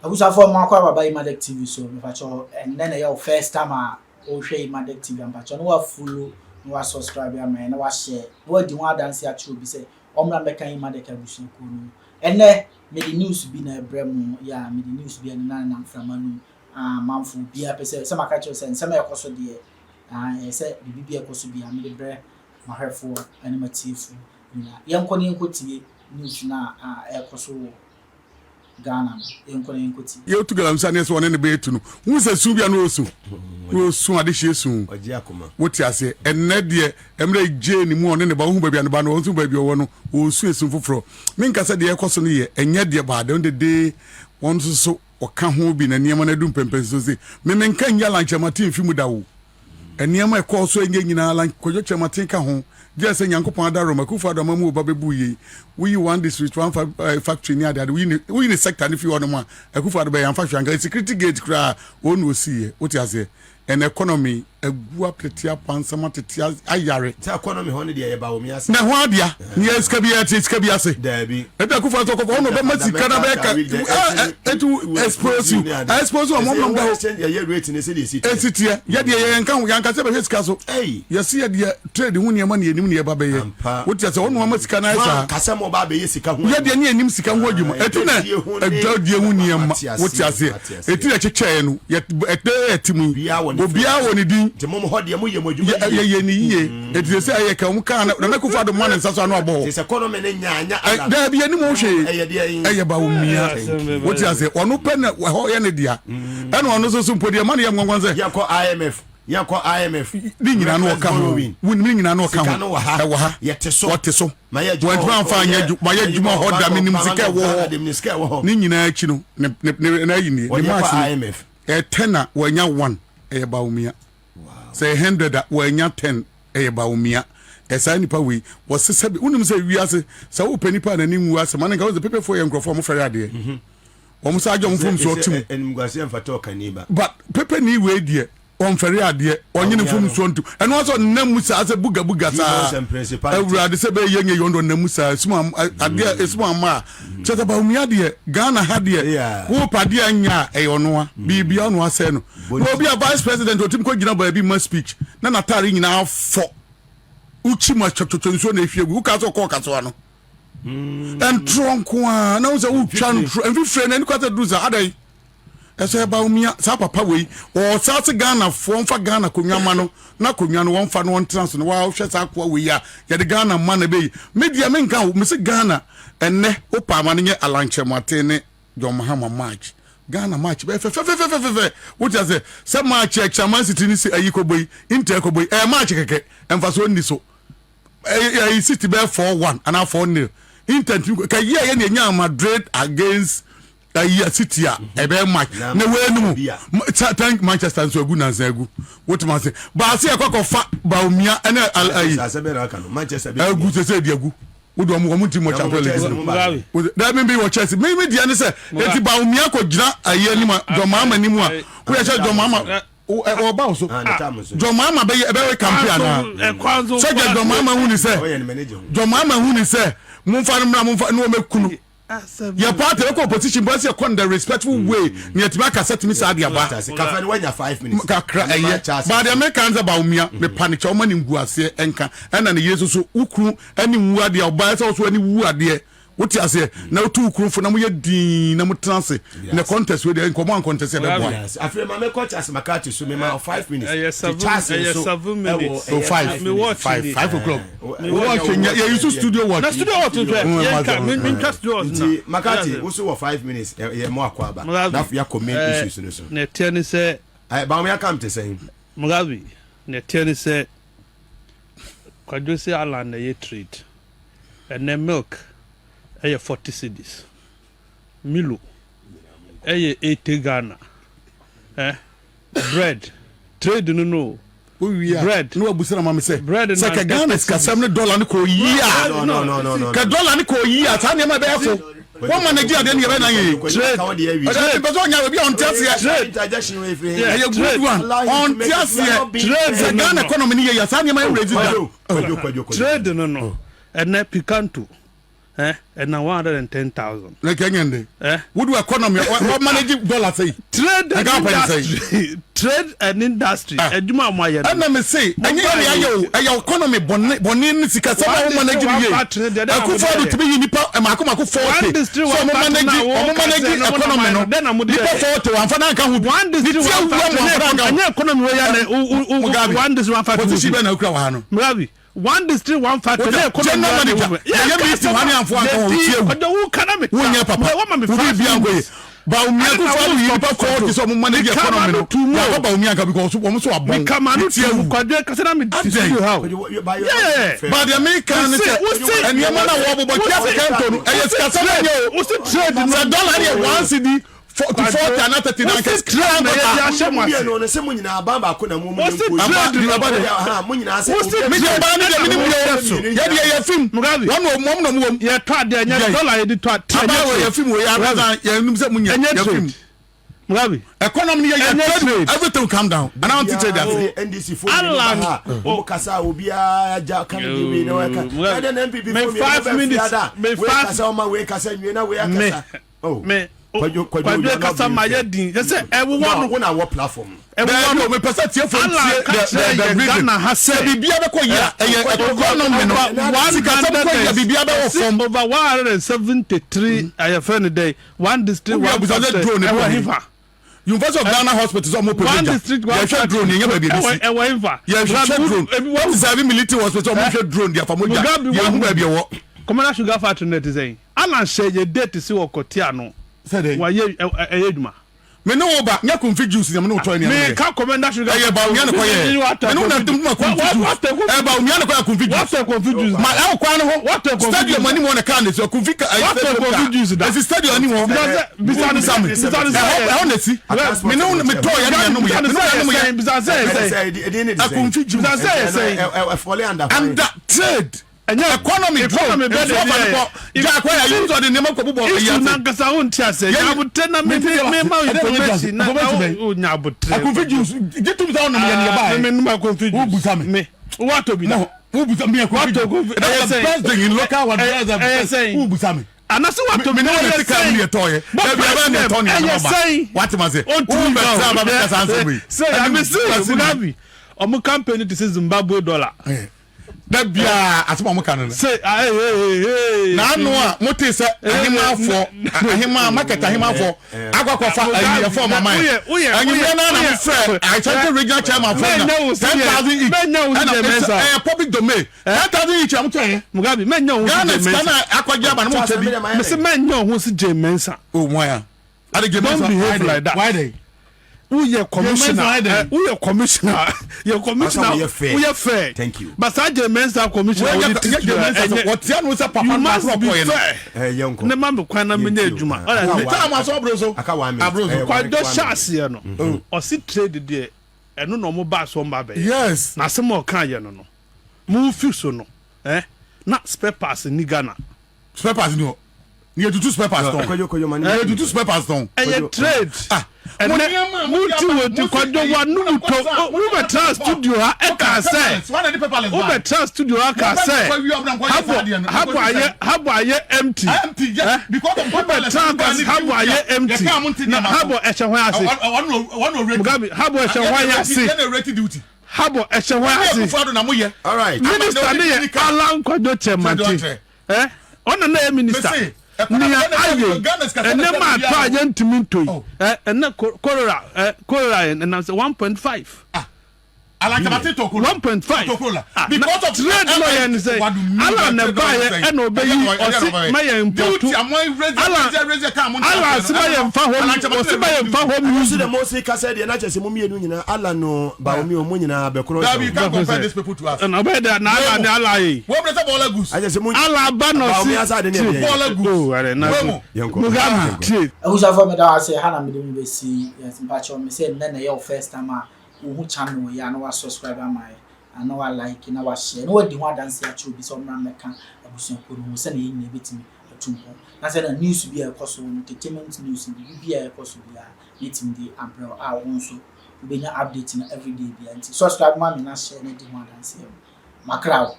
Abusuafoɔ, mo akɔ aba Imadek TV so. Mepakyɛw, ɛnnɛ na ɛyɛ wo first time a wohwɛ Imadek TV a, mepakyɛw na wafollow na wasubscribe ama yɛn na wahyɛ na wadi ho adanse akyerɛ obi sɛ ɔmmra mmɛka Imadek abusuakuo no ho. Ɛnnɛ mede news bi na ɛbrɛ mo yɛ a mede news bi ɛnena nenam mframa no mu a amanfo obiara pɛ sɛ maka kyerɛ sɛ nsɛm a ɛkɔ so deɛ, ɛyɛ sɛ biribi bi a ɛkɔ so biara mede brɛ m'ahwɛfoɔ ne m'atiefoɔ nyinaa. Yɛnkɔ na yɛnkɔtie news no a ɛrekɔ so wɔ Ghana no, yɛnkɔ na yɛnkɔ tie. Yɛtu galamsey a ne yɛ sɛ ɔne ne bɛyɛ tu no, wohu sɛ su bi a na ɔsu, na ɔsu adehyeɛ su. Wote aseɛ? Ɛnnɛ deɛ, mmerɛ gyee ne mu a ɔne ne ba, wohu baabi a ne ba no wɔ, nso baabi a ɔwɔ no, ɔresu esu foforɔ. Menka sɛ deɛ ɛrekɔ so no yɛ, ɛnyɛ deɛ, but at the end of the day, wɔn nso so wɔka ho bi na nneɛma no adu mpɛmpɛnsoɔ sei. Me menka nyi Alan Kyerematen mfi mu da o. Nneɛma a ɛkɔɔ so ɛnyɛ nyinaa Alan Kwadwo Kyerematen ka ho. Gyɛɛ sɛ Nyankopɔn adarom, Akufo Addo ama mu oba bɛbuu yei. Woyi one district, one fa, eh, factory ne adeade, woyi ne, woyi ne sector no fi hɔnom a, Akufo Addo bɛyɛ amfa hwee anka. Security gate koraa, wɔn na ɔsiiɛ. Wote aseɛ? And economy, agu apete apansam atete ayare. Sɛ economy hɔ no deɛ yɛ Bawumia ase. Na ɛho adea, ne yɛ sika bi yɛte sika bi ase. Daabi. Ebi Akufo Addo kɔkɔ ɔno ɔbɛma sika na bɛyɛ ka, etu expose you, expose wɔn wɔn nam da hɔ. Yɛyɛ rate ne sɛdeɛ esi teɛ. Esi teɛ. Yɛ deɛ yɛn nka ho, yɛn ankasa bɛhwɛ sika so. Yɛsi yɛ deɛ trade ho nneɛma na yɛnim na yɛba bɛyɛ. Wote aseɛ, ɔno ama sika no ayɛ saa. Kasa mo ba abɛyɛ sika ho. Yɛ deɛ ne yɛnim sika ho adwuma. Eti na adwadie ho nneɛma. Wote aseɛ. Eti na ɛkyekyɛɛ no, yɛ ɛdɛ ɛte mu yi. Obiara wɔ ne din. Nti mo hɔ deɛ mo yɛ mo adwuma yie. Yɛyɛ ne yie. Eti sɛ ɛyɛ ka wɔn kaa na Nana Akufo Addo ma ne nsa so ano abɔ hɔ. Sɛ economy ne nya anya ala. Daabi yɛnim ho hwee. Ɛyɛ deɛ. Ɛyɛ Bawumia. Wote aseɛ, ɔno pɛ na ɛhɔ yɛ ne dea. Ɛna ɔno nso so mpo deɛ ɛma no yɛ nwanwa sɛ. Yɛkɔ IMF. Yɛkɔ IMF. Ne nyinaa no ɔka ho. Wonim ne nyinaa no ɔka ho. Sika no wɔ ha. Ɛwɔ ha. Yɛte so. Wɔte so. Mayɛ adwuma Wɔntumi amfa anyɛ adwuma. Mayɛ adwuma hɔ da. Menim sika ɛwɔ hɔ. Ne nyinaa akyi no, ne ne ne n'ayi nie. Ne marks ni. IMF. Ɛyɛ 10 a wɔanya 1 ɛyɛ Bawumia. Sɛ ɛyɛ 100 a wɔanya 10 ɛyɛ Bawumia. Ɛsaa nipa wei wɔse sɛbi wonim sɛ wiase sɛ wopɛ nipa a n'ani nwu asɛm ane nka wo sɛ pepefoɔ yɛ nkurɔfoɔ a wɔfɛre adeɛ. Wɔn saa agye wɔn mfomsoɔ tim. Animguaseɛ mfata ɔkani ba. But pepeni wei deɛ ɔnfɛre adeɛ, ɔnye ne mfomsoɔ ntom. Ɛno ara sɛ ɔnam mu saa sɛ buga buga saa. Awurade sɛ bɛyɛ yɛ nyɛ yɛ ɔno ɔnam mu saa. Esum am adeɛ esum ama a. Kyerɛ sɛ Bawumia deɛ Ghana ha deɛ wopɛ adeɛ a nyɛ a ɛyɛ ɔno a. Biribiara ɔno asɛe no. Na obi a vice president ɔtumi kɔ gyina baabi ma speech na n'ataare nyinaa fɔ. Wokyi mu a twɛtwɛtwɛ nsuo na ehwie gu. Wokaa sɛ ɔkɔɔ kasoa no. Ntorɔ nko ara na wo sɛ wotwa ntorɔ mfifire na ɛni kwata duru saa adɛn ɛsɛ ɛba omia saa papa wei ɔsaa se Ghanafoɔ mfa Ghana konwa ma no na konwa no wɔmfa no ɔntena so no wɔhwɛ saa akoa wei a yɛde Ghana ma na ɛbɛyi me deɛ menka wo mese Ghana ɛnɛ wopa ama no nyɛ Alan Kyerematen ne John Mahama march Ghana march bɛyɛ fɛfɛfɛfɛfɛ wote ase sɛ march a Chairman City ne si ayi kɔbɔ yi Inter kɔbɔ yi ɛyɛ march kɛkɛ mfasoɔ nni so. Ɛyɛ City bɛyɛ 4-1 anaa 4-0. Inter ntumi ka yi a yɛ na enya Madrid against ɛyi City a ɛbɛyɛ match na wei no mu thank Manchester nso agu nansa agu wotuma ase baase yɛ kɔkɔ fa Bawumia ɛne ayi agu sɛ sɛ ɛdi agu wode ɔmo ɔmo nti mo Champions League no dɛ mi bi wɔ Chelsea mi mi deɛ ne sɛ eti Bawumia kɔ gyina ayi anim a John Mahama anim a woyɛ sɛ John Mahama ɔba wo so John Mahama bɛyɛ ɛbɛyɛ kampe anaa sɛ gya John Mahama hu ni sɛ John Mahama hu ni sɛ momfa no mmra momfa ne wɔmɛku no yɛ party ɛkɔ opposition bɔ ɛsɛ yɛkɔ in the respectful way ne yɛtumi aka sɛ tumi saa de aba kakra ɛyɛ baadeɛ meka ne sɛ Bawumia mepa ne kyɛ ɔma ne ngu aseɛ ɛnka ɛna ne yere soso wo kunu ɛne nwu adeɛ ɔbaa ɛsɛ wo so ɛne wu adeɛ Wote aseɛ? Na wotu wo kunu fo na moyɛ dinn na motena ase. Na contest wei deɛ nkɔmmɔ ancontest ɛbɛboa. Afei ma mekɔ Charles McCarthy so mema wo 5 minutes. Ɛyɛ Ti seven Charles ɛyɛ nso seven ɛwɔ minutes. Oh, ɛyɛ five, 5 Me minutes. watch five, ni. 5 o'clock. Wo Watch watch nyɛ yɛ use studio watch. Na studio watch nhwɛ yɛn twa mi mi ntwa studio watch na. Nti McCarthy wo so wɔ 5 minutes yɛ mo akɔ aba. Mugabe, Na afei akɔ main issues no so. Na ɛteɛ ne sɛ. Bawumia kam te sɛn? Mugabe, na ɛteɛ ne sɛ Kwadwo sɛ Alan na ɛyɛ trade. Ɛnɛ milk ɛyɛ 40 cedis. Milo ɛyɛ 80 Ghana. Bread trade no. Wowie a Bread. na wabusa na maame sɛ Bread sɛ na kɛ Ghana sikasɛm ne dɔla ne kɔ yie a No, no, no, no, kɛ dɔla ne kɔ yie a saa nneɛma ɛbɛyɛ fo wɔn ma n'agyi adeɛ ne yɛbɛ nan yie. Trade. Ɔdɛ mpɛ sɛ ɔnya obi a ɔnte aseɛ. Interjection wei firi Yeah. Ɛyɛ good one, ɔnte aseɛ. Trade sɛ no Ghana no. economy ne yɛ yɛ saa nneɛma yɛ raise da. Kwadwo, Kwadwo, Kwadwo, Kwadwo. Trade no. Ɛnɛ Picanto. Eh, ɛna 110,000. Na kɛ nyɛ nde. Eh. Wo do economy, wa manage dollar sɛyi. Trade and Nka wopɛ ne sɛyi. industry, trade and industry, Ah. adwuma a moayɛ no. Ɛna me se, ɛnyɛ yɛ ne ayɛ o, ɛyɛ economy bɔne bɔne ne sika sɛ One wɔn manage district, ne one yie. factory, deɛ dɛn na Akufo mode Addo yɛ? tumi yi nipa mako mako One 40 district, sɛ one ɔmo factory manage na wo ɔmo ka manage sɛ no mo na economy moayɛ no. no, dɛn na mode Nipa yɛ? 40 wɔamfa no anka ho bi. One Ne district, ti one awura factory, mu ɛnyɛ wɔamfa no anka ho. ɛnyɛ economy wei ya na Mugabe, one district, one factory. Position bɛn na okura wɔ ha no? Mugabe, one district, one factory, Wota ɛnyɛ economy general wei ya na manager, wo- yɛyɛ Yɛka meeting sɛ hɔ ne amfo anka ho, Yɛdi- tie wu. ɔdɔ wo ka na me Wonyɛ papa. Wama me Wo five biribi ankɔ yie. minutes. Bawumia Ɛna Akufo Addo wo yi stop nipa 40 sɛ ɔmo manage Meka economy ma no. no to mu o. Yɛakɔ Bawumia anka because ɔmo so abɔn. Meka ma no Ne ti to mu. awu. Kwadwo kasa na me ti Adɛn? studio ha o. Yeah. But deɛ meka ne sɛ nneɛma no a wɔbobɔ tua sika ntɔ no ɛyɛ sikasɛm ɛnyɛ o. Wosi trade no. Sɛ dollar no yɛ one cedi to 40 anaa 39 Wosi nka trade na yɛde ahyɛ mo ase. Mmienu no sɛ mo nyinaa aban baako na mo mo Wosi trade no. Aba de. Ha mo nyinaa sɛ Wosi Me deɛ ɔbaa no deɛ menim deɛ so. o. Yɛ deɛ yɛ fim. Mugabe. Wɔn na wɔn na wɔn wɔ mu. Yɛtɔ adeɛ ɛnyɛ Yɛ. dollar yɛde tɔ adeɛ. Abaa wɔ yɛ fim wɔ yɛ abɛn yɛn num sɛ mo nyɛ Ɛnyɛ yɛ fim. trade. Mugabe. Economy yɛ yɛ Ɛnyɛ trade trade. everything will come down. Anaa wɔn ti trade ase. NDC fo Alan. ha wɔn kasa obiara gya kan bi wi na wɔn ka Mugabe. ɛdɛ na NPP Me fo mi five minutes. Me wei five- kasa ɔma wei kasa nwie na wei Me. akasa. Oh. Me. Kwadwo Kwadwo Kwadwo you are not kasa being ma fair. yɛ din. Yɛ sɛ ɛwowɔ No, no. wo na wɔ platform. Ɛwowɔ Bẹ́ẹ̀ni no. o mepɛ sɛ tiefo Allah ntie ka the kyerɛ the the yɛn reason. Ghana ha Sɛ sɛ- biribiara bɛkɔ yie a ɛyɛ economy no. Sikasɛm kɔ yie a biribiara bɛwɔ fam. Over 173 ayɛfɛ no dɛ one district Wowie one abusa sɛ factory drone ɛwɔ kɔ he? hefa. University of Ghana hospital sɛ ɔmo pɛ One mogya. district one Yɛhwɛ factory. drone yɛnyɛ baabi Ɛwɔ ebisi. ɛwɔ hefa. Yɛhwehwɛ drone. Wɔn ti sɛ ɛbi military hospital ɔmo hwɛ drone de afa mogya. Mugabe Yɛhu baabi ɛwɔ. Commander Sugar Factory na ɛte sɛn. Alan hyɛ yɛ date si wɔ kɔte ano. Sɛ dɛ. Wayɛ ɛyɛ adwuma. Me ne wo ba nyɛ Kumfi juice na me ne wo tɔ nneɛma Me yɛ. ka Commander Sugar. Ɛyɛ Bawumia na kɔyɛ. Me ne wo na tum ma Kumfi juice. Ɛyɛ Bawumia na kɔyɛ Kumfi juice. Watɔ Kumfi juice. Ma ɛwɔ kwan no ho. Watɔ Kumfi Stadium juice. anim hɔ na kaa na esi hɔ. Kumfi ka ɛyɛ Watɔ stadium Kumfi kaa. juice da. Esi stadium anim hɔ. Bisa no Bisa me. bisa no sɛ Ɛhɔ ɛhɔ na esi. Me ne wo me tɔ yɛ ne yɛ nom yɛ. Me ne wo yɛ nom yɛ. Bisa sɛ yɛ sɛn. Ɛdin ne de sɛn. Akumfi juice. Bisa sɛ yɛ sɛn. Ɛfɔle under fine. Under trade. Ɛnyɛ Economy drone. Economy bɛ de Nsuo afa ne yɛ. kɔ. Gya akɔ yɛ ayi nso ɔde nneɛma kɔ bobɔ ɛyi Issue ase. nankasa wo nte ase. Yɛn- Nyabotre na me Me te me ma ase. information na na Information bɛn? wo nyabotre. Akumfi juice. Gye tum sɛ ɔnom yɛ ne yɛ baa Me yɛ. me num akumfi juice. Wo busa me. Me. Watɔ bi da. No, wo busa me akumfi Watɔ juice. Kumfi- That's ɛyɛ the sɛn? best thing in local one. Ɛyɛ That's the ɛyɛ best. sɛn? Wo busa me. Anase watɔ Me bi ne na wɔn ɛyɛ ti kaa mu sɛn? yɛ tɔ yɛ. But Dabi abɛn na ɛtɔ ne ɛyɛ yɛ sɛn? Wate ma se. Wo Ontumi bɛ ka tẹ o. aba bɛ kasa ansɛm yi. Sɛ yàmi se Mugabe ɔmo campaign ti sɛ Zimbabwe dollar. Dabi a asɛm a wɔn ka no no. Sɛ ayi ee ee. N'ano a mo te sɛ ahemafoɔ ahema market ahemafoɔ akɔ akɔfa ayi ɛfɔ ɔmo aman. Enyimire naa na mo frɛ Ashanti regional chairman fɔ na 10,000 each. Mɛnyɛ wo si Ɛna Jay Mensah. ɛyɛ public domain 10,000 each a mo tɛ yɛ. Mugabe mɛnyɛ wo si Ghana Jay sika Mensah. na akɔgye aba na mo tɛ bi. Mese mɛnyɛ wo si Jay Mensah. O mo ya. Ade Jay Don't Mensah. behave like that. Why they? Woyɛ commissioner. Mensah ayɛ dɛn? Woyɛ commissioner. Yɛ commissioner. Asa woyɛ fair. Woyɛ fair. Thank you. But saa Jay Mensah commissioner Wɔyɛ wodi ti Jay Mensah sɛ wɔtia no sɛ papa You no must baako be ɔkɔɛ no. fair. Yɛn kɔ. Ne ma mi kwan na mi nyɛ adwuma. Aka Ne one- time aso aburo so. Aka one minute. Aburo so. Kwadwo One hyɛ minute. aseɛ no ɔsi trade deɛ ɛno na ɔmo ba so ɔmo ba bɛyɛ. Yes. Na asɛm a ɔka yɛ no mo fi so no na spare parts ni Ghana. Spare parts ni hɔ. Ni yɛ tutu spare parts tɔn. Kwadwo Kwadwo ma ne. Ni yɛ tutu spare parts tɔn. Ɛyɛ trade. Ah. Mo Ɛnɛ nneɛma a mo mo de ti aba- wo ti mo si Kwadwo ɛyi- wa numu to mo wo bɛ tena studio ha ɛka sɛ Wɔn na de paperless wo ba. bɛ tena studio ha ka sɛ habo ayɛ habo ayɛ empty. Empty, yes, because of Wo bɛ tena ka habo ayɛ empty na habo ɛhyɛ hwan ase. Mugabe habo ɛhyɛ hwan ase. Duty. Habo ɛhyɛ hwan ase. Akufo Addo na mo yɛ. All right. Minister ne yɛ Alan Kwadwo Kyerematen ɛ ɔna na yɛ minister Mese, nea ayɛ Ghana sika sɛ ɛnɛ maa tɔ a yɛntumi ntɔ yi Oh. ɛnɛ cholera cholera yɛ ɛnam sɛ 1.5. Alakamate tokolo. 1.5. Tokola. Ah, Because na of trade lawyer ni sɛ Alan na ba yɛ ɛna ɔbɛyi ɔsi ma yɛ import Alan Alan si ma yɛ nfa hɔ ɔsi ma yɛ nfa hɔ Ɛno music. so de mo se kasa deɛ na kyerɛ sɛ mo mmienu nyinaa Alan no Bawumia o mo nyinaa bɛkorɔ Dabi, you nsɛm. can't compare these people to us. Ɛna ɔbɛyɛ dɛ na Alan ni Alan yi. Wọ́n bẹ̀rẹ̀ sẹ́ bọ́ọ̀lá goose. Akyerɛ sɛ mo Alan ba na Bawumia asa de ɔsi ne ɛdeɛ yɛ. Bọ́ọ̀lá goose. Oh, ɛrɛ na Wọ́n mu. Yɛnkɔ. Mugabe tie. Abusuafoɔ, meda wo ase. Ha na mede mu bɛsi. Yes, mpakyɛw, me sɛ nnɛ na ɛyɛ wo first time a wohu channel yi a, na wasubscribe ama yɛ na wa like na wa share na wadi ho adanse akyerɛ obi sɛ ɔmmra mmɛka abusuakuo no ho sɛnea yɛn nyinaa bɛtumi atu mpɔn na sɛ na news bi a ɛkɔ so no, entertainment news, biribi bi a ɛkɔ so biara mɛtumi de abrɛ wo a wo nso wobɛnya update no everyday biara. Nti subscribe ma me na share na di ho adanse. Makra wo.